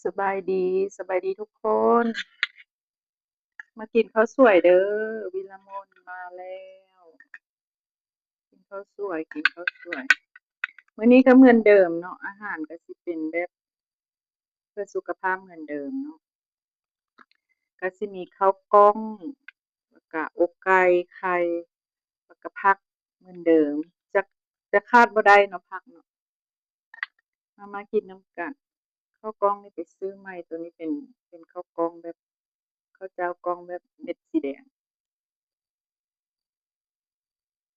ສະບາຍດີ, ສະບາຍດີທຸກຄົນ. ມາກິນເຂົ້າສວຍເດີ້, ວິລະມົນມາແລ້ວ. ກິນເຂົ້າສວຍ, ກິນເຂົ້າສວຍ. ມື້ນີ້ກໍເໝືອນເດີມເນາະ, ອາຫານກໍຊິເປັນແບບເພື່ອສຸຂະພາບເໝືອນເດີມເນາະ. ກໍຊິມີເຂົ້າກ່ອງ, ແລ້ວກະອົກໄກ່, ໄຂ່, ແລ້ວກະຜັກເໝືອນເດີມ. ຈະ, ຈະຂາດບໍ່ໄດ້ເນາະ, ຜັກເນາະ. ມາ, ມາກິນນຳກັນ. ເຂົ້າກ່ອງນີ້ໄປຊື້ໃໝ່, ໂຕນີ້ເປັນ, ເປັນເຂົ້າກ່ອງແບບ, ເຂົ້າເຈົ້າກ່ອງແບບເມັດສີແດງ.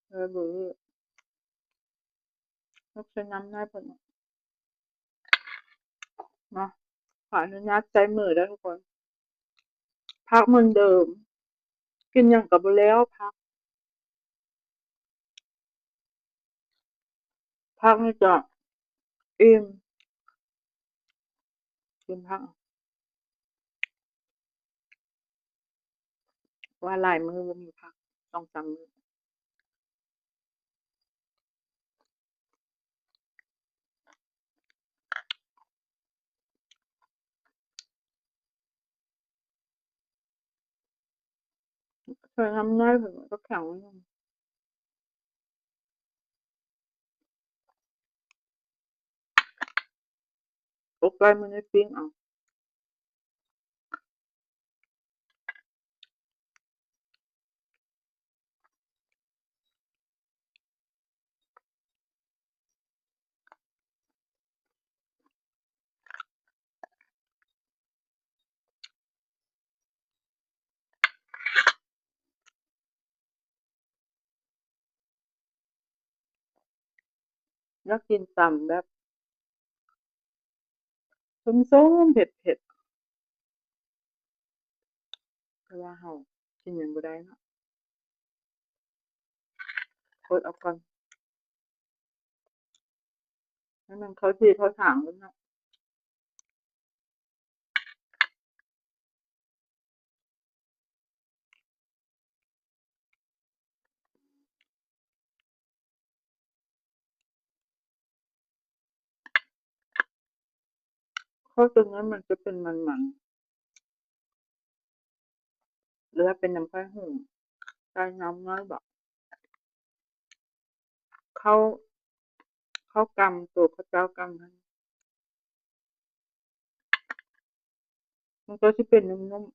ເອີ ຍກໃສ່ນ້ຳໜ້ອຍເພິ່ນເນາະ. ຂໍອະນຸຍາດໃຊ້ມືເດີ້ທຸກຄົນ. ຜັກເໝືອນເດີມ, ກິນຫຍັງກໍບໍ່ແລ້ວ, ຜັກ. ຜັກນີ້ຈະອີ່ມ, ກິນຜັກ, ວ່າຫຼາຍມື້ບໍ່ມີຜັກ, ສອງສາມມື້. ໃສ່ນ້ຳໜ້ອຍ ເພິ່ນກໍແຂງໜຶ່ງ. ອົກໄກ່ມື້ນີ້ປີ້ງເອົາ. ຢາກກິນຕຳແບບສົ້ມໆ ເຜັດໆ ແຕ່ວ່າເຮົາກິນຫຍັງບໍ່ໄດ້ເນາະ. ກົດເອົາກ່ອນ. ໃຫ້ມັນເຂົ້າທີ່ເຂົ້າທາງເນາະ. ເຂົ້າຕົວນັ້ນມັນຈະເປັນມັນໆ ຫຼືວ່າເປັນນ້ຳໄຂ່ຫຸງ ໃສ່ນ້ຳນ້ອຍບໍ? ເຂົ້າ, ເຂົ້າກ່ຳ ໂຕເຂົ້າເຈົ້າກ່ຳຫັ້ນ ມັນກໍຊິເປັນນຸ້ມໆ.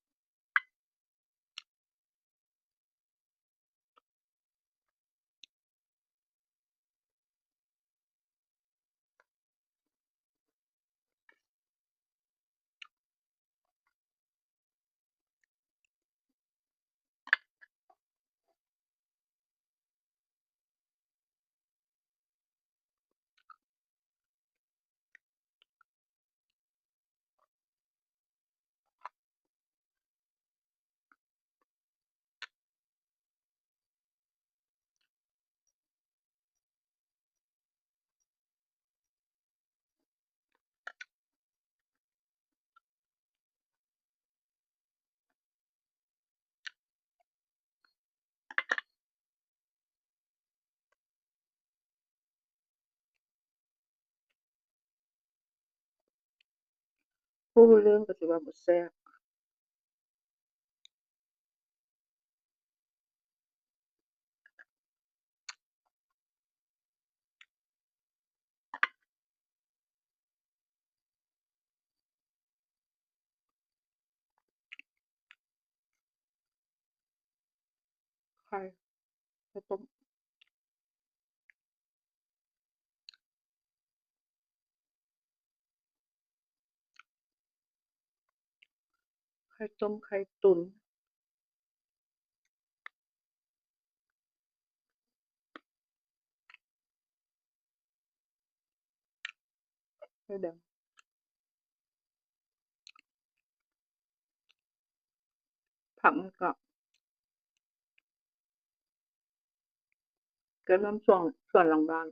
ຜູ້ເລື່ອງກໍຊິວ່າບໍ່ແຊບ. ໄຂ່ ໄຂ່ຕົ້ມ ໄຂ່ຕົ້ມ ໄຂ່ຕຸນ. ໄຂ່ແດງ ຜັກມັນກໍ ເກັບນຳສວນ ສວນຫຼັງບ້ານ.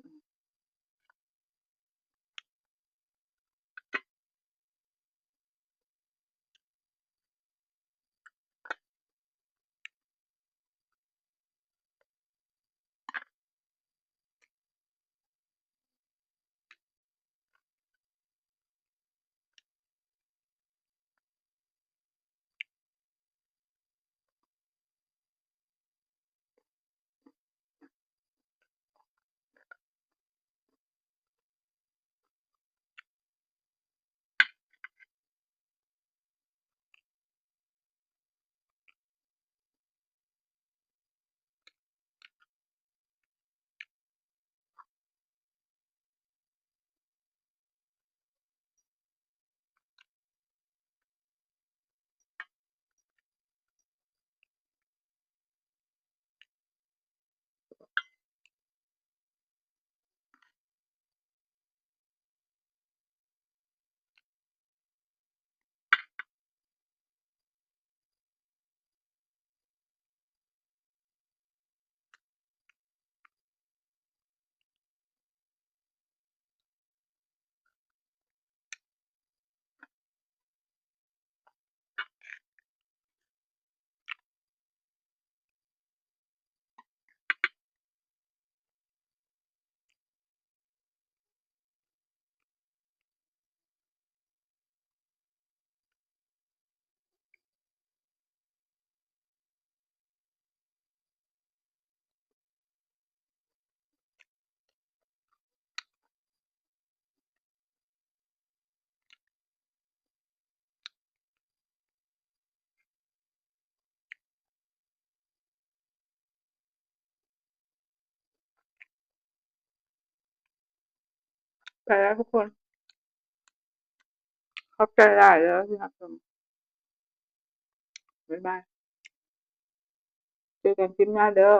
ໄປແລ້ວທຸກຄົນ ຂອບໃຈຫຼາຍເດີທີ່ຮັບຊົມ. ບາຍບາຍ. ເຈີກັນຄລິບໜ້າເດີ.